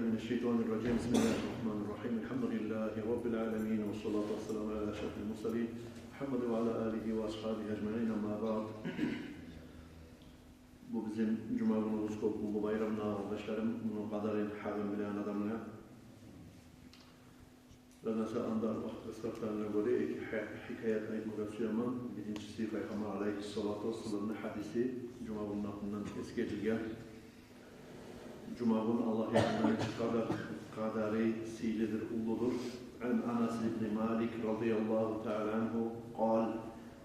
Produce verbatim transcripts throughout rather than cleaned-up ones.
من الشيطان الرجيم. بسم الله الرحمن الرحيم. الحمد لله رب العالمين، والصلاة والسلام على أشرف المرسلين محمد وعلى آله وأصحابه أجمعين. أما بعد. Бу бизин жума гюнюбюз, кёп уллу байрам, къардашларым, муну къадарын, гьакъын билеген адамлар. Рамазан анда вакъти къысгъаргъангъа гёре эки гьи-, гьикаят айтмагъа сюемен. Биринчиси, Пайхаммар алайгьиссалату вассаламны гьадиси, жума гюнню гьакъындан эсгерилген. Жума гюн Аллагь янындан къадар-, къадары сыйлыдыр, уллудур. عن أنس بن مالك رضي الله تعالى عنه قال: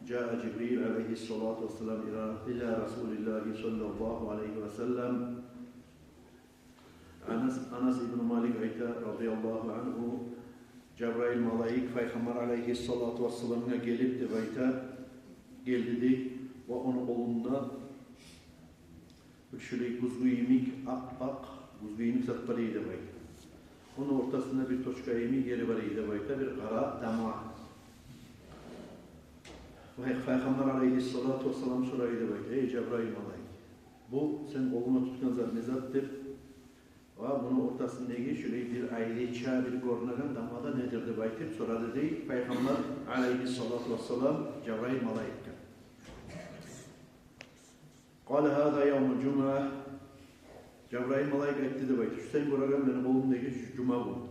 جاء جبريل عليه الصلاة والسلام إلى، إلى رسول الله صلى الله عليه وسلم. Анас, Анас ибну Малик айта, радияллагьу ангьу, Жабраил малайик Пайхаммар алайгьиссалату вассаламгъа гелип деп айта, гелди дей, ва ону къолунда бир шулай гюзгю йимик, аппакъ гюзгю йимик зат бар эди деп айта. Ону ортасында бир точка йимик ери бар эди деп айта, бир къара дамгъа. Ва Пайхаммар алайгьиссалату вассалам сорай деп айта: «Эй, Жабраил малайик, бу сен къолунга тутгъан зат не зат?» — деп. «Ва муну ортасындагъы шулай бир айрыча бир гёрюнеген дамгъа да недир?» — деп айтып сорады дей Пайхаммар алайгьиссалату вассалам Жабраил малайикге. قال: هذا يوم الجمعة. Жабраил малайик айтды деп айта: «Шу сен гёреген мени къолумдагъы жу-, жума гюн.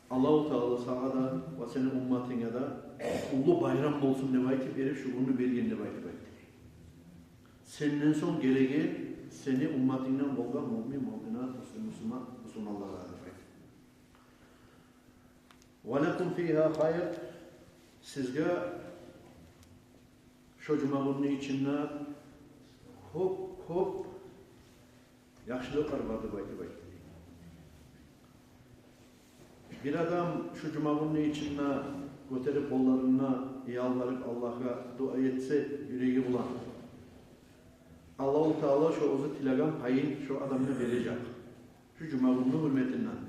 Аллагьу Таала сагъа да ва сени умматынга да уллу байрам болсун деп айтып, берип, шу гюнню берген деп айтып айтды. Сенден сонг гелеген сени умматынгдан болгъан муъмин, муъминат, муслим, муслиман, мусулманлагъа», — деп айтды. «ولكم فيها خير. Сизге шо жума гюнню ичинде кёп, кёп яхшылыкълар бар», — деп айтып айтды. Бир адам шу жума гюнню ичинде гётерип къолларын, ялбарып Аллагьгъа дуа этсе юреги булан, Аллагьу Таала шо оьзю тилеген пайын шо адамгъа бережек. Шу жума гюнню гьюрметинден.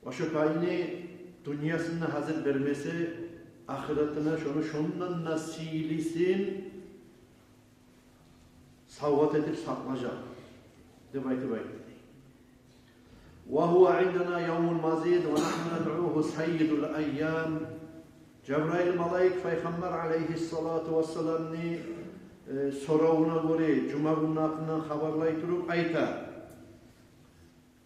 Ва шо пайны дюньясында гьазир бермесе, ахыратына шону шондан да сыйлысын савгъат этип сакълажакъ, деп айтып айтды. وهو عندنا يوم المزيد ونحن ندعوه سيد الأيام. Жабраил малайик Пайхаммар алайгьиссалату вассаламны, э, соравуна гёре, жума гюнню гьакъындан хабарлай туруп айта: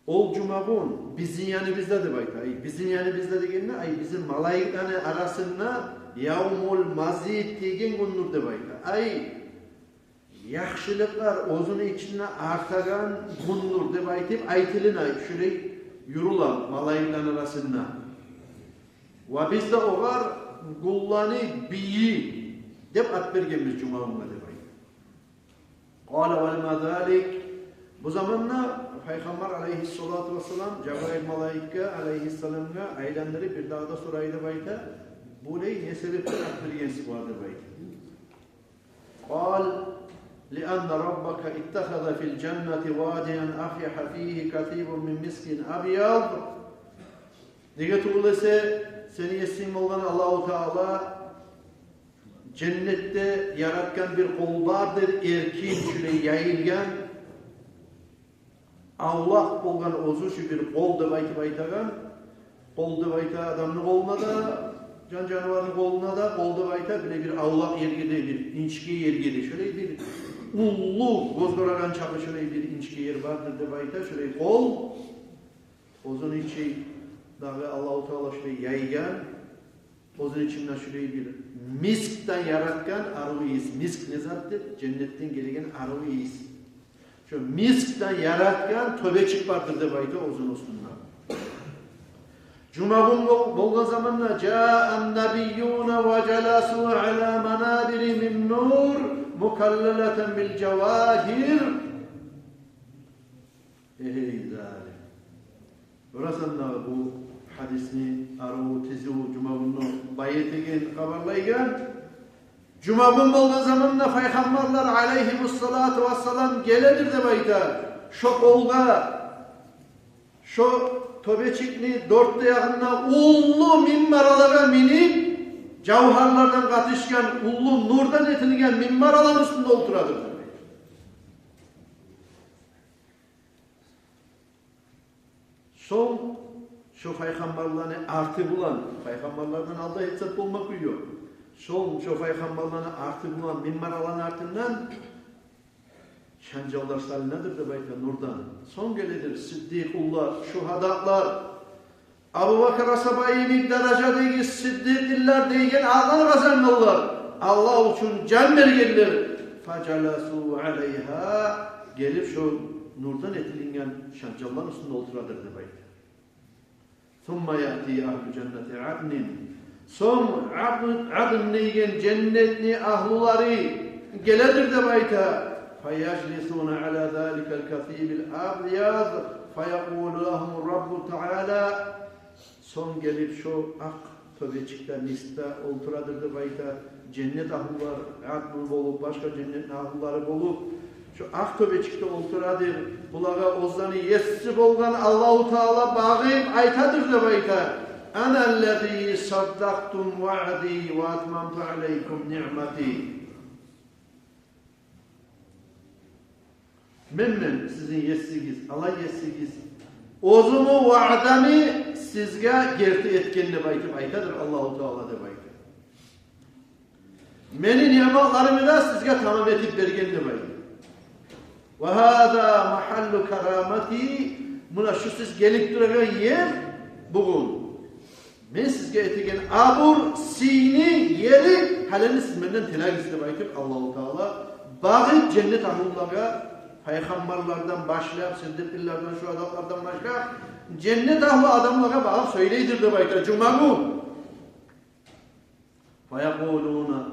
«Ол жума гюн бизин яныбызда, — деп айта, — ай, бизин яныбызда дегенде, ай, бизин малайикланы арасында явмул мазид деген гюндюр, — деп айта, — ай, яхшылыкълар оьзюню ичинде артагъан гюндюр», — деп айтып айтылына, шулай юрюле малайикланы арасында. «Ва биз де огъар къулланы бийи деп ат бергенбиз жума гюнге», — деп айта. قال: ولم ذلك. Бу заманда Пайхаммар алайгьиссалату вассалам Жабраил малайикге алайгьиссаламгъа айландырып бир дагъы да сорай деп айта: «Булай не себепден ат бергенсиз бугъар?» — деп айта. قال: لأن ربك اتخذ في الجنة واديا أفيح فيه كثيب من مسك أبيض. Неге тюгюл эсе, сени Есинг болгъан Аллагьу Таала женнетде яратгъан бир къол бардыр, эркин, шулай яйылгъан, авлакъ болгъан оьзю шу бир къол деп айтып айтагъан, къол деп айта адамны къолуна да, жан-жаныварны къолуна да къол деп айта, биле бир авлакъ ерге де, бир инчке ерге де, шулай бир уллу, гёз гёреген чакъы шулай бир инчке ер бардыр деп айта, шулай къол. Оьзюню ичи дагъы Аллагьу Таала шулай яйгъан, оьзюню ичинде шулай бир мискден яратгъан арив ийис, миск не затдыр? Женнетден гелеген арив ийис. Шо мискден яратгъан тёбечик бардыр деп айта оьзюню уьстюнде. Жума гюн бол-, болгъан заманда: جاء النبيون وجلسوا على منابر من نور مكللة بالجواهر. Эгьей, залим. Гёресен дагъы бу гьадисни араву, тизивю, жума гюнню бай этеген, хабарлайгъан. Жума гюн болгъан заманда пайхаммарлар алайгьимуссалату вассалам геледир деп айта. Шо къолгъа, шо тёбечикни дёрт де ягъында уллу минбаралагъа минип, жавгьарлардан къатышгъан, уллу нурдан этилген минбараланы уьстюнде олтурадыр деп айта. Сонг шо пайхаммарланы арты булан, пайхаммарлардан алда гьеч зат болма кюй ёкъ. Сонг шо пайхаммарланы арты булан, минбар аланы артындан шанжаллар салынадыр деп айта нурдан. Сонг геледир сиддикъуллар, шугьадалар, Абубакар асгьаба йимик даражадагъы сиддикъуллар деген атлар къазангъанлар, Аллагь учун жан бергенлер. Фажаласу алайгьа, гелип шо нурдан этилинген шанжалланы уьстюнде олтурадыр деп айта. Сумма яъти агьлу жаннати Аднин. Сонг Адн, Адн деген женнетни агьлулары геледир деп айта. Фаяжлисуна ала заликал касибил абяз, фаякъулу лагьумур Раббу таала. Сонг гелип шо акъ тёбечикде, мискде олтурадыр деп айта. Женнет агьлулар, Адн болуп, башгъа женнетни агьлулары болуп, шо акъ тёбечикде олтурадыр. Булагъа оьзлени еси болгъан Аллагьу Таала багъып айтадыр деп айта: «Ана аллази саддакътум ваъди ва атмамту алайкум ниъмати». Мен, мен сизин есигиз, Аллагь есигиз. Оьзюмню ваъдамны сизге герти этген деп айтып айтадыр Аллагьу Таала деп айта. Мени ниъматларымны да сизге тамам этип берген деп айта. Ва гьаза магьаллу карамати. Муна шу сиз гелип турагъан ер бугюн. Мен сизге этеген абур, сыйны ери, гьали энни сиз менден тилегиз деп айтып, Аллагьу Таала багъып женнет агьлулагъа, пайхаммарлардан башлап, сиддикъуллардан, шугьадалардан башлап, женнет агьлу адамлагъа багъып сёйлейдир деп айта жумагюн. Фаякъулуна,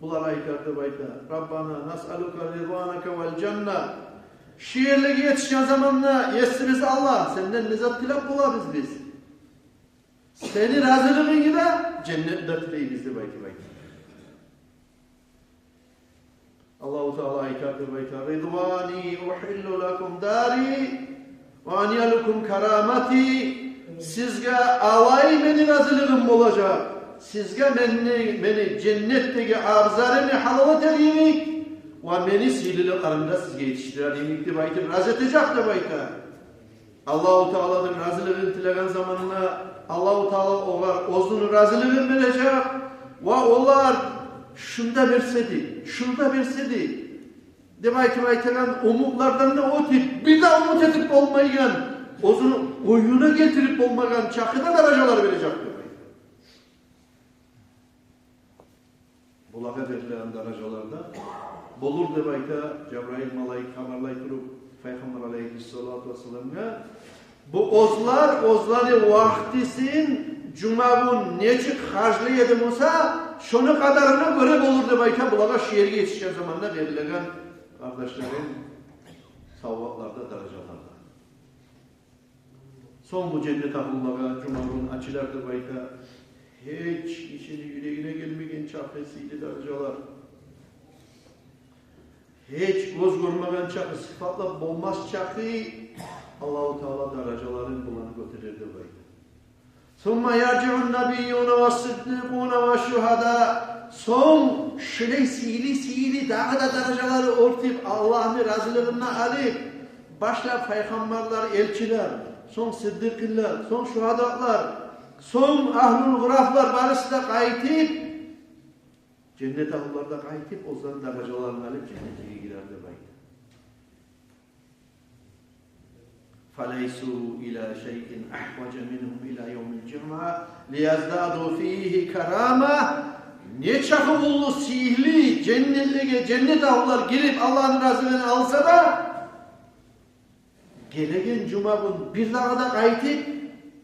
булар айтар деп айта: «Раббана, насъалука ридванака вал жанна». Шу ерлеге етишген заманда: «Есибиз Аллагь, сенден не зат тилеп болабыз биз? Сени разилигингни де, женнетни де тилейбиз», — деп айтып айта. Аллагьу Таала айтар деп айта: «Ридвани ухиллу лакум дари ва аньялукум карамати». Сизге алай мени разилигим болажакъ, сизге мени, мени женнетдеги абзарымны гьалал этер йимик ва мени сыйлылыкъларымны да сизге етишдирер йимик деп айтып, рази этежек деп айта. Аллагьу Тааладан разилигин тилеген заманда Аллагьу Таала огъар оьзюню разилигин бережек. Ва олар: «Шунда берсе эди, шунда берсе эди», — деп айтып айтагъан умутлардан да оьтюп, бир де умут этип болмайгъан, оьзюню оюна гелтирип болмагъан чакъы да даражалар бережек деп айта. Булагъа берилеген даражалар да болур деп айта Жабраил малайик хабарлай туруп Пайхаммар алайгьиссалату вассаламгъа. Бу оьзлер, оьзлени вакътисин жумагюн нечик харжлай эди буса, шону къадарына гёре болур деп айта булагъа шу ерге етишген заманда берилеген, къардашларым, савгъатлар да, даражалар да. Сонг бу женнет агьлулагъа жумагюн ачылар деп айта гьеч гишини юрегине гелмеген чакъы сыйлы даражалар, гьеч гёз гёрмеген чакъы, сыпатлап болмас чакъы Аллагьу Таала даражаларын буланы гётерер деп айта. Сумма яржиун набийюна ва сиддикъуна ва шугьада. Сонг шулай сыйлы-сыйлы, дагъы да даражалары артып, Аллагьны разилигин де алып, башлап пайхаммарлар, элчилер, сонг сиддикъинлер, сонг шугьадалар, сонг агьлул гъурафлар барысы да къайтып, женнет агьлулар да къайтып, оьзлени даражаларын алып, женнетге гирер деп айта. Фалайсу ила шайин агьважа мингьум ила явмил жумуа лияздаду фигьи карама. Нечакъы уллу сыйлы женнетлеге женнет агьлулар гирип, Аллагьны разилигин алса да, гелеген жумагюн бир дагъы да къайтып,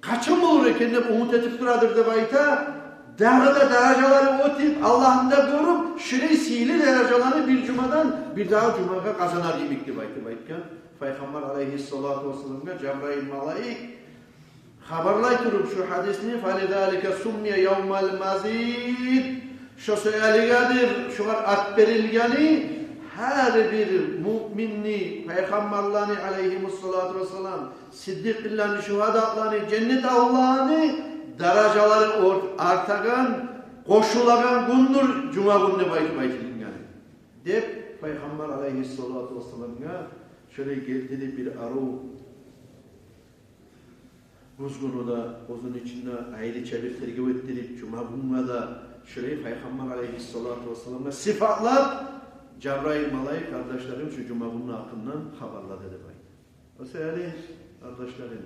къачан болур экен деп умут этип турадыр деп айта. Дагъы да даражалары оьтюп, Аллагьны да гёрюп, шулай сыйлы даражаланы бир жумадан бир дагъы жумагъа къазанар йимик деп айтып айтгъан Пайхаммар алайгьиссалату вассаламгъа Жабраил малайик хабарлай туруп шу гьадисни. Фализалика суммия явмал мазид. Шо саялыгъадыр шогъар ат берилгени, гьар бир муъминни, пайхаммарланы алайгьимуссалату вассалам, сиддикъинлени, шугьадаланы, женнет агьлуланы даражалары ор-, артагъан, къошулагъан гюндюр жумагюн деп айтып айтылынгъан деп, Пайхаммар алайгьиссалату вассаламгъа шолай гелтирип бир арив, Гюз гюню де оьзюню ичинде айрыча бир тергев этдирип, жума гюнге де шулай Пайхаммар алайгьиссалату вассаламгъа сыпатлап, Жабрайыл малайик, къардашларым, шу жума гюнню гьакъындан хабарлады деп айта. О саялы, къардашларым,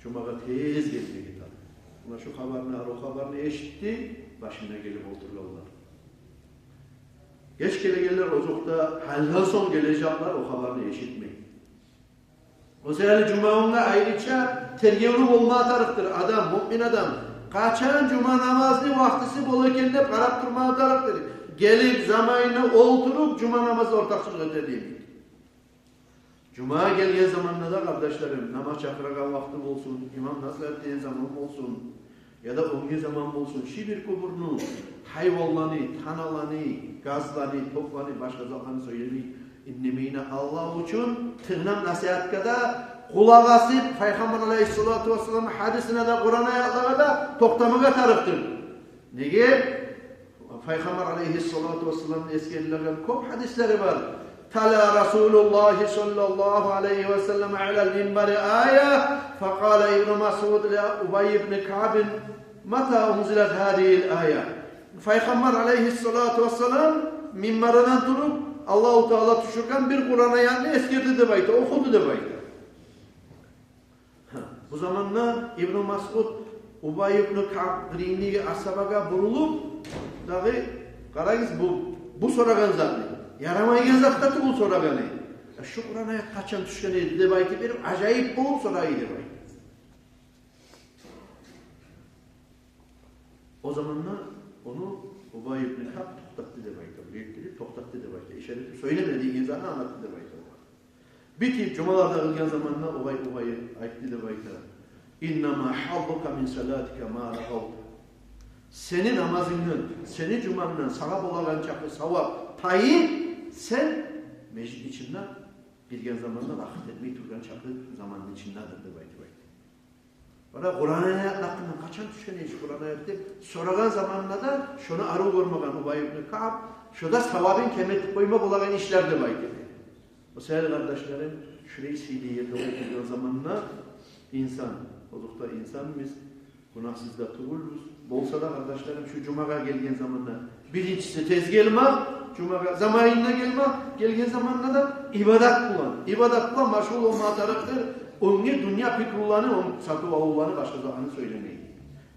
жумагъа тез гелмеге тарыкъ. Муна шу хабарны, арив хабарны эшитди, башына гелип олтургъанлар. Геч гелегенлер озокъда, гьалдан сонг гележеклер о хабарны эшитмей. О саялы жума гюнге айрыча тергевлю болма тарыкъдыр адам, муъмин адам. Къачан жума намазны вакътиси бола экен деп къарап турма тарыкъдыр. Гелип, заманына олтуруп, жума намазда ортакъчылыкъ эте деймик. Жума гелген заманда да, къардашларым, намаз чакъырагъан вакъти болсун, имам насигьат деген заман болсун, яда оьнге заман болсун, шибир-кубурну, гьайванланы, таналаны, газланы, топланы, башгъа затланы сёйлемей, индемейин Аллагь учун, тынглагъан насигьатгъа да къулакъ асып, Пайхаммар алайгьиссалату вассаламны гьадисине де, Къуран аятлагъа да токътамагъа тарыкъдыр. Неге? Пайхаммар алайгьиссалату вассаламны эсгерилеген кёп гьадислери бар. Тала Расулуллагьи саллаллагьу алайгьи ва саллам алал минбари ая, факъала Ибну Масъуд ли Убай ибн Каъб: «Мата унзилат гьазигьил ая?» Пайхаммар алайгьиссалату вассалам минбарындан туруп, Аллагьу Таала тюшюрген бир Къуран аятны эсгерди деп айта, охуду деп айта. Гьа, бу заманда Ибну Масъуд Убай ибн Каъб, биринчи асгьабагъа бурулуп, дагъы, къарагъыз, бу, бу сорагъан затны, ярамайгъан затны тюгюл сорагъаны. Я, шу Къуран аят къачан тюшген эди деп айтып берип, ажайып болуп сорай деп айта. О заманда ону Убай ибн Каъб токътатды деп айта. Бир этдирип токътатды деп айта. Ишаратып, сёйлеме деген затны англатды деп айта огъар. Битип, жумалар да къылгъан заманда Убай, Убай айтды деп айта: «Иннама хьаззука мин салатика ма рагъавта». Сени намазынгдан, сени жумангдан сагъа болагъан чакъы савап пайы сен межит ичинде гирген заманда рагьат этмей тургъан чакъы заманны ичиндедир деп айтып айтды. Бара Къуран аятны гьакъындан, къачан тюшген эди Къуран аят деп сорагъан заманда да, шону арив гёрмеген Убай ибн Каъб, шо да савабын кем этип къойма болагъан ишлер деп айтды. О саялы, къардашларым, шулай сыйлы ерде олтургъан заманда инсан, озокъда, инсан биз, гюнагьсыз да тюгюлбюз. Болса да, къардашларым, шу жумагъа гелген заманда биринчиси тез гелмек, жумагъа заманында гелмек, гелген заманда да ибадат булан, ибадат булан машгъул болма тарыкъдыр. Оьнге дюнья пикруланы, ону сатып алывланы, башгъа затланы сёйлемей.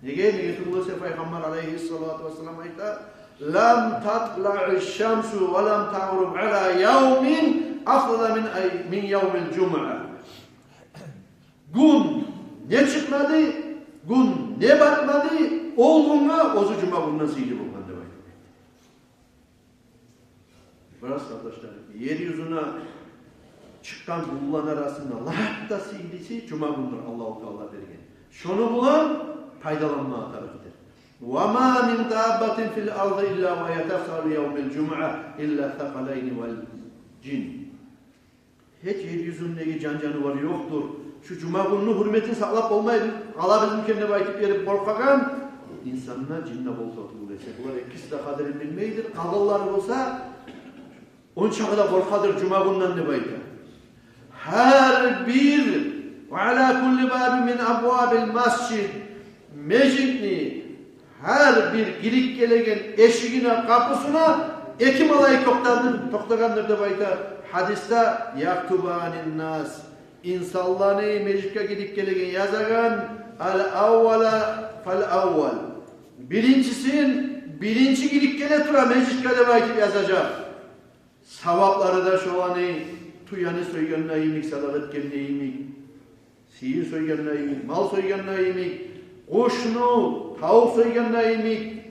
Неге, неге тюгюл эсе Пайхаммар алайгьиссалату вассалам айта: «Лам татлаъи шамсу ва лам тагъруб ала явмин афдала мин ай-, мин явмил жумуа». Гюн не чыкъмады, гюн не батмады, ол гюнге оьзю жума гюнден сыйлы болгъан деп айтып айтды. Бираз, къардашларым, ер юзюне чыкъгъан гюнлени арасында лап да сыйлысы жума гюндюр Аллагьу Таала берген. Шону булан пайдаланма тарыкъдыр. «Ва ма мин даббатин фил арди илла ва гьия тасъа ли явмил жумуа илла сакъалайни вал жин». Гьеч ер юзюндеги жан-жанывар ёкъдур, шу жума гюнню гьюрметин сакълап болмай къалабызмы экен деп айтып берип къоркъагъан инсан да, жин де болса тюгюл эсе. Булар экиси де къадирин билмейдир. Къалгъанлары болса, ончакъы да къоркъадыр жума гюнден деп айта. Гьар бир, «ва ала кулли бабин мин абвабил масжид», межитни гьар бир гирип гелеген эшигине, къапусуна эки малайик токътагъандыр, токътагъандыр деп айта гьадисде. «Яктубани ннас», инсанланы межитге гирип гелеген язагъан, «ал аввала фал аввал». Биринчисин, биринчи гирип геле тура межитге деп айтып язажакъ. Саваплары да шоланы: тюени сойгъанда йимик, садагъа этгенде йимик, сыйыр сойгъанда йимик, мал сойгъанда йимик, къушну, тавукъ сойгъанда йимик.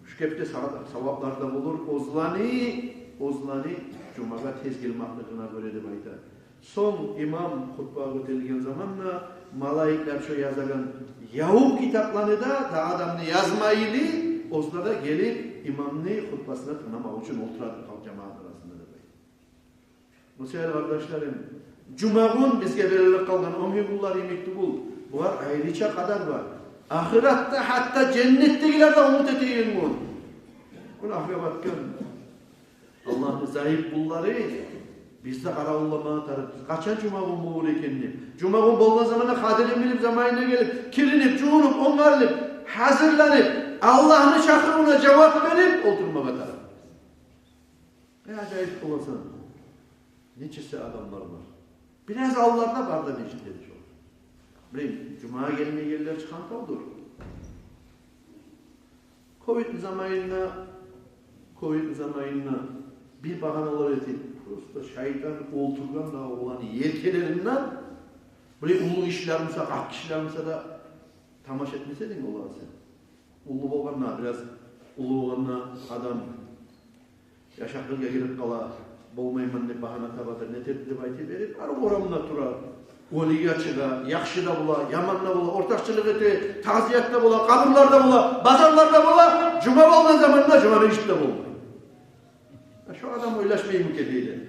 Шу кепде сава-, саваплар да болур оьзлени, оьзлени жумагъа тез гелмеклигине гёре деп айта. Сонг имам хутбагъа гётерилген заманда малайиклер шо язагъан ябукъ китапланы да, да адамны язмайлы, оьзлер де гелип имамны хутбасына тынгламакъ учун олтурадыр халкъ, жамаат арасында деп айта. О саялы, къардашларым, жума гюн бизге берилип къалгъан оьнге гюнлер йимик тюгюл. Булар айрыча къадар бар. Ахыратда гьатта женнетдегилер де умут этеген гюн. Гюнагьгъа батгъан Аллагьны зайып къуллары Биз де къаравулламагъа тарыкъбыз, къачан жумагюн болур экен деп. Жумагюн болгъан заманда къадирин билип, заманында гелип, киринип, жувунуп, онгарылып, гьазирленип, Аллагьны чакъырывуна жавап берип олтурмагъа тарыкъбыз. Э, ажайып боласан. Нечесе адамлар бар. Бираз авулларда бар да межитлер шо. Билейим, жумагъа гелмейгенлер чыкъгъан тавдур. Ковид заманында, ковид заманында бир багьаналар этип, просто шайтан олтургъан да оланы елкелеринден, билейим, уллу гишилер буса, къарт гишилер буса да тамаша этмес эдинг олагъа сен. Уллу болгъанда, бираз уллу болгъанда адам яшакълыкъгъа гирип къала, болмайман деп багьана табадыр, нетедир деп айтып берип, арив орамда тура. Оьлюге чыгъа, яхшы да бола, яман да бола, ортакъчылыкъ эте, тазият да бола, къабурларда бола, базарларда бола, жума болгъан заманда жума межитде болмай. А шо адам ойлашмаймы экен дейлер.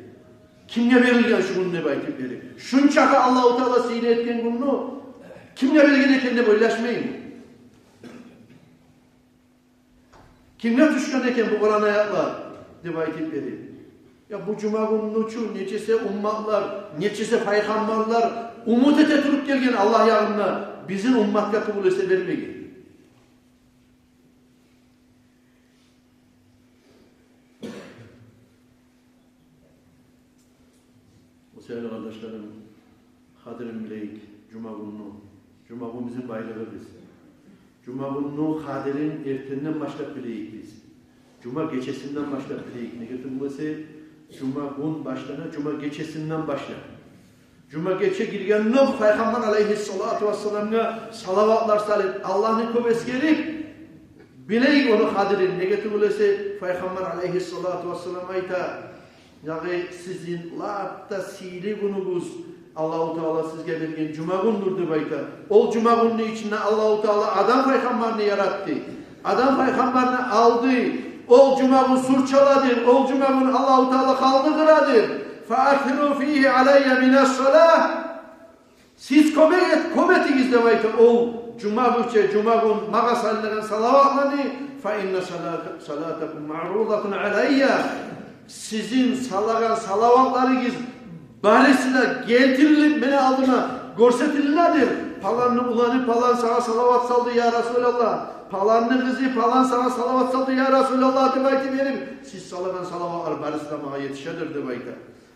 Кимге берилген шу гюн деп айтып берип. Шунчакъы Аллагьу Таала сыйлы этген гюнню кимге берген экен деп ойлашмаймы? Кимге тюшген экен бу Къуран аятлар деп айтып берип. Я бу жума гюнню учун нечесе умматлар, нечесе пайхаммарлар умут эте туруп гелген Аллагь ягъында, бизин умматгъа тюгюл эсе бермеген. О саялы, къардашларым, къадирин билейик жума гюнню. Жума гюн бизин байлыгъыбыз. Жума гюнню къадирин эртенден башлап билейик биз. Жума гечесинден башлап билейик. Неге тюгюл эсе, жума гюн башлана жума гечесинден башлап. Жума гече гиргендокъ Пайхаммар алайгьиссалату вассаламгъа салаватлар салып, Аллагьны кёп эсгерип билейик ону къадирин. Неге тюгюл эсе, Пайхаммар алайгьиссалату вассалам айта: «Ягъы сизин лап да сыйлы гюнюгюз Аллагьу Таала сизге берген жума гюндюр», — деп айта. Ол жума гюнню ичинде Аллагьу Таала Адам пайхаммарны яратды. Адам пайхаммарны алды. Ол жума гюн сурчаладыр. Ол жума гюн Аллагьу Таала халкъны къырадыр. «Фа аксиру фигьи алаййа минас салагь». Сиз кёп эт-, кёп этигиз деп айта ол жума гече, жума гюн магъа салынагъан салаватланы. «Фа инна салата-, салатакум маърудатун алаййа». Сизин салагъан салаватларыгъыз барысы да гелтирилип мени алдыма гёрсетилинедир. Паланны уланы палан сагъа салават салды, я Расулаллагь. Паланны къызы палан сагъа салават салды, я Расулаллагь, деп айтып берип, сиз салагъан салаватлар барысы да магъа етишедир деп айта.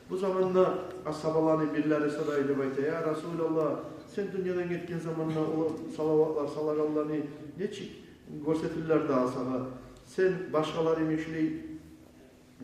Бу заманда асгьабаланы бирлери сорай деп айта: «Я Расулаллагь, сен дюньядан гетген заманда о салаватлар салагъанланы нечик гёрсетилер дагъы сагъа? Сен башгъалар йимик шулай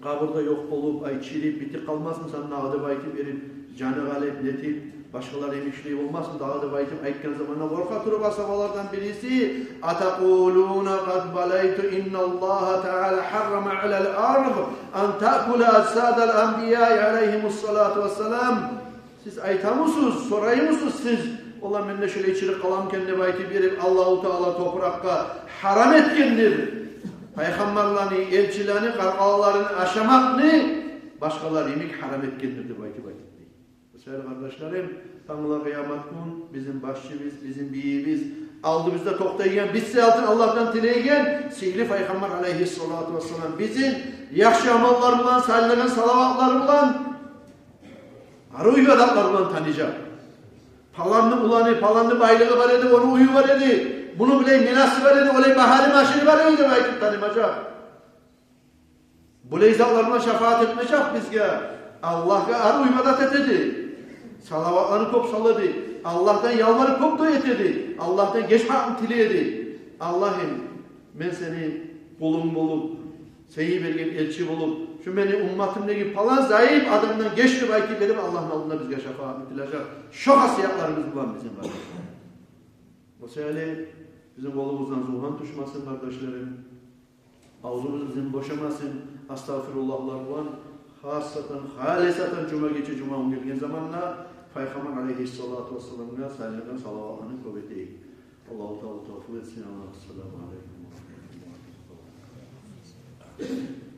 къабурда ёкъ болуп, ай, чирип, битип къалмасмысан дагъы?» — деп айтып берип, жаны къалып, нетип, башгъалар йимик шулай болмасмы дагъы деп айтып айтгъан заманда, къоркъа туруп асгьабалардан бириси: «Атакъулуна къад балайту инналлагьа таала гьаррама алал ард ан таъкула ажсадал анбияи алайгьимуссалату вассалам». Сиз айтамысыз, сораймысыз сиз: «Валлагь, мен де шолай чирип къаламыкен», — деп айтып берип, Аллагьу Таала топуракъгъа гьарам этгендир пайхаммарланы, элчилени къаркъараларын ашамакъны, башгъалар йимик гьарам этгендир деп айтып айтып. О саялы, къардашларым, тангала къыямат гюн бизин башчыбыз, бизин бийибиз, алдыбызда токътайгъан, биз саялы Аллагьдан тилейген сыйлы Пайхаммар алайгьиссалату вассалам бизин яхшы амаллар булан, салынагъан салаватлар булан, арив ибадатлар булан таныжакъ. Паланны уланы, паланны байлыгъы бар эди, ону уьюю бар эди, муну булай минасы бар эди, олай багьалы машини бар эди деп айтып танымажакъ. Булай затлар булан шафаат этмежек бизге. Аллагьгъа арив ибадат этеди. Салаватланы кёп салады. Аллагьдан ялбарып кёп дуа этеди. Аллагьдан гечмекни тиледи. «Аллагьым, мен сени къулунг болуп, сен йиберген элчи болуп, шу мени умматымдагъы палан зайып адамдан геч», — деп айтып берип, Аллагьны алдында бизге шафаатны тилежек. Шо хасиятларыбыз булан бизин бар. О саялы бизин къолубуздан зувгъан тюшмесин, къардашларым. Авзубуз бизин бошамасын астагъфируллагьлар булан, хассатан, халисатан жума гече, жума гюн гелген заманда Пайхаммар алайгьиссалату вассаламгъа салынагъан салаватланы кёп этейик. Аллагьу Таала тавфикъ этсин. Ассаламу алайкум ва рагьматуллагьи ва баракатугь.